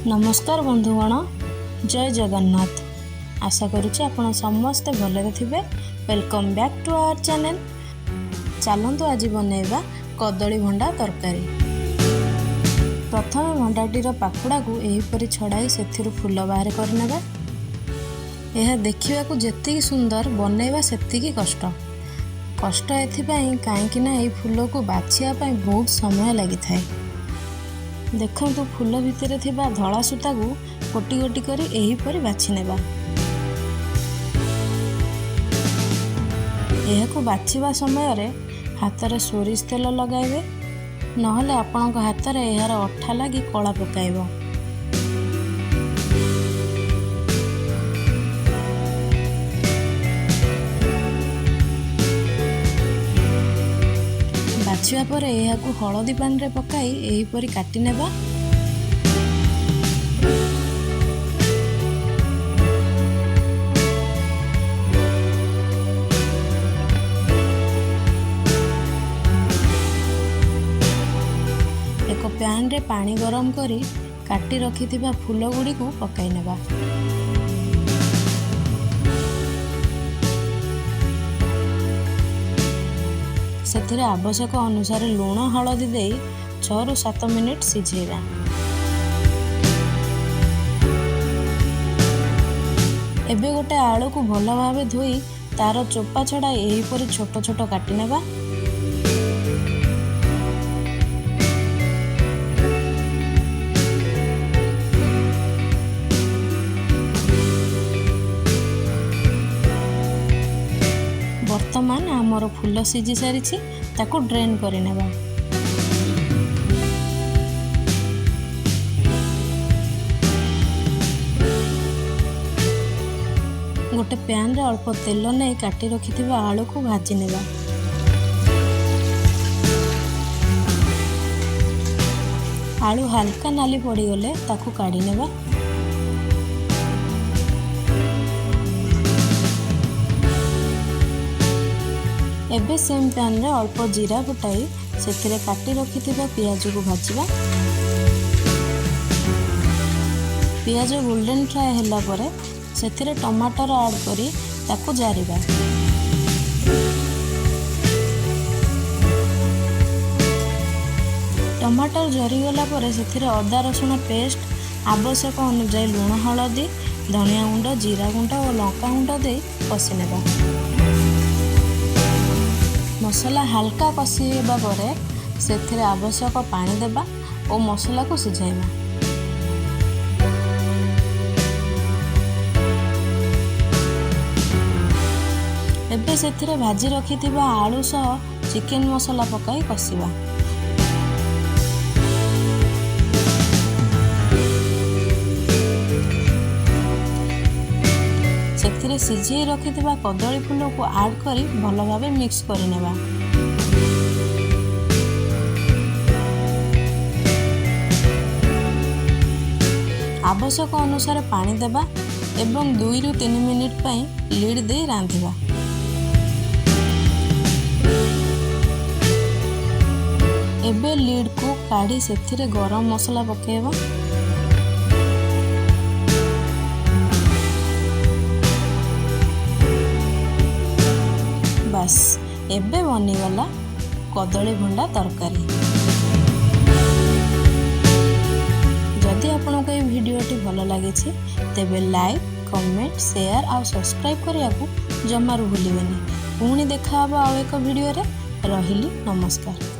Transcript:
ନମସ୍କାର ବନ୍ଧୁଗଣ, ଜୟ ଜଗନ୍ନାଥ। ଆଶା କରୁଛି ଆପଣ ସମସ୍ତେ ଭଲରେ ଥିବେ। Welcome back to our channel. ଚାଲନ୍ତୁ, ଆଜି ବନେଇବା କଦଳୀ ଭଣ୍ଡା ତରକାରୀ। ପ୍ରଥମେ ଭଣ୍ଡାଟିର ପାଖୁଡ଼ାକୁ ଏହିପରି ଛଡ଼ାଇ ସେଥିରୁ ଫୁଲ ବାହାର କରିନେବା। ଏହା ଦେଖିବାକୁ ଯେତିକି ସୁନ୍ଦର, ବନେଇବା ସେତିକି କଷ୍ଟ। କଷ୍ଟ ଏଥିପାଇଁ କାହିଁକି ନା ଏହି ଫୁଲକୁ ବାଛିବା ପାଇଁ ବହୁତ ସମୟ ଲାଗିଥାଏ। ଦେଖନ୍ତୁ, ଫୁଲ ଭିତରେ ଥିବା ଧଳା ସୂତାକୁ ଗୋଟି ଗୋଟି କରି ଏହିପରି ବାଛି ନେବା। ଏହାକୁ ବାଛିବା ସମୟରେ ହାତରେ ସୋରିଷ ତେଲ ଲଗାଇବେ, ନହେଲେ ଆପଣଙ୍କ ହାତରେ ଏହାର ଅଠା ଲାଗି କଳା ପକାଇବ। ବାଛିବା ପରେ ଏହାକୁ ହଳଦୀ ପାଣିରେ ପକାଇ ଏହିପରି କାଟି ନେବା। ଏକ ପ୍ୟାନରେ ପାଣି ଗରମ କରି କାଟି ରଖିଥିବା ଫୁଲ ଗୁଡ଼ିକୁ ପକାଇ ନେବା। ସେଥିରେ ଆବଶ୍ୟକ ଅନୁସାରେ ଲୁଣ, ହଳଦୀ ଦେଇ 6ରୁ 7 ମିନିଟ୍ ସିଝେଇବା। ଏବେ ଗୋଟେ ଆଳୁକୁ ଭଲ ଭାବେ ଧୋଇ ତାର ଚୋପା ଛଡ଼ାଇ ଏହିପରି ଛୋଟ ଛୋଟ କାଟି ନେବା। ବର୍ତ୍ତମାନ ଆମର ଫୁଲ ସିଝି ସାରିଛି, ତାକୁ ଡ୍ରେନ୍ କରିନେବା। ଗୋଟେ ପ୍ୟାନରେ ଅଳ୍ପ ତେଲ ନେଇ କାଟି ରଖିଥିବା ଆଳୁକୁ ଭାଜି ନେବା। ଆଳୁ ହାଲକା ନାଲି ପଡ଼ିଗଲେ ତାକୁ କାଢ଼ି ନେବା। ଏବେ ସେମ୍ ପ୍ୟାନରେ ଅଳ୍ପ ଜିରା ଫୁଟାଇ ସେଥିରେ କାଟି ରଖିଥିବା ପିଆଜକୁ ଭାଜିବା। ପିଆଜ ଗୋଲ୍ଡେନ୍ ଫ୍ରାଏ ହେଲା ପରେ ସେଥିରେ ଟମାଟର ଆଡ଼୍ କରି ତାକୁ ଜାରିବା। ଟମାଟର ଜରିଗଲା ପରେ ସେଥିରେ ଅଦା ରସୁଣ ପେଷ୍ଟ, ଆବଶ୍ୟକ ଅନୁଯାୟୀ ଲୁଣ, ହଳଦୀ, ଧନିଆ ଗୁଣ୍ଡ, ଜିରା ଗୁଣ୍ଡ ଓ ଲଙ୍କା ଗୁଣ୍ଡ ଦେଇ କଷି ନେବା। ମସଲା ହାଲକା କଷି ହେବା ପରେ ସେଥିରେ ଆବଶ୍ୟକ ପାଣି ଦେବା ଓ ମସଲାକୁ ସିଝାଇବା। ଏବେ ସେଥିରେ ଭାଜି ରଖିଥିବା ଆଳୁ ସହ ଚିକେନ ମସଲା ପକାଇ କଷିବା। ସେଥିରେ ସିଝେଇ ରଖିଥିବା କଦଳୀ ଫୁଲକୁ ଆଡ଼୍ କରି ଭଲ ଭାବେ ମିକ୍ସ କରିନେବା। ଆବଶ୍ୟକ ଅନୁସାରେ ପାଣି ଦେବା ଏବଂ 2ରୁ 3 ମିନିଟ୍ ପାଇଁ ଲିଡ୍ ଦେଇ ରାନ୍ଧିବା। ଏବେ ଲିଡ୍କୁ କାଢ଼ି ସେଥିରେ ଗରମ ମସଲା ପକାଇବା। ବାସ୍, ଏବେ ବନିଗଲା କଦଳୀ ଭଣ୍ଡା ତରକାରୀ। ଯଦି ଆପଣଙ୍କୁ ଏହି ଭିଡ଼ିଓଟି ଭଲ ଲାଗିଛି, ତେବେ ଲାଇକ୍, କମେଣ୍ଟ, ସେୟାର ଆଉ ସବସ୍କ୍ରାଇବ୍ କରିବାକୁ ଜମାରୁ ଭୁଲିବେନି। ପୁଣି ଦେଖାହେବ ଆଉ ଏକ ଭିଡ଼ିଓରେ। ରହିଲି, ନମସ୍କାର।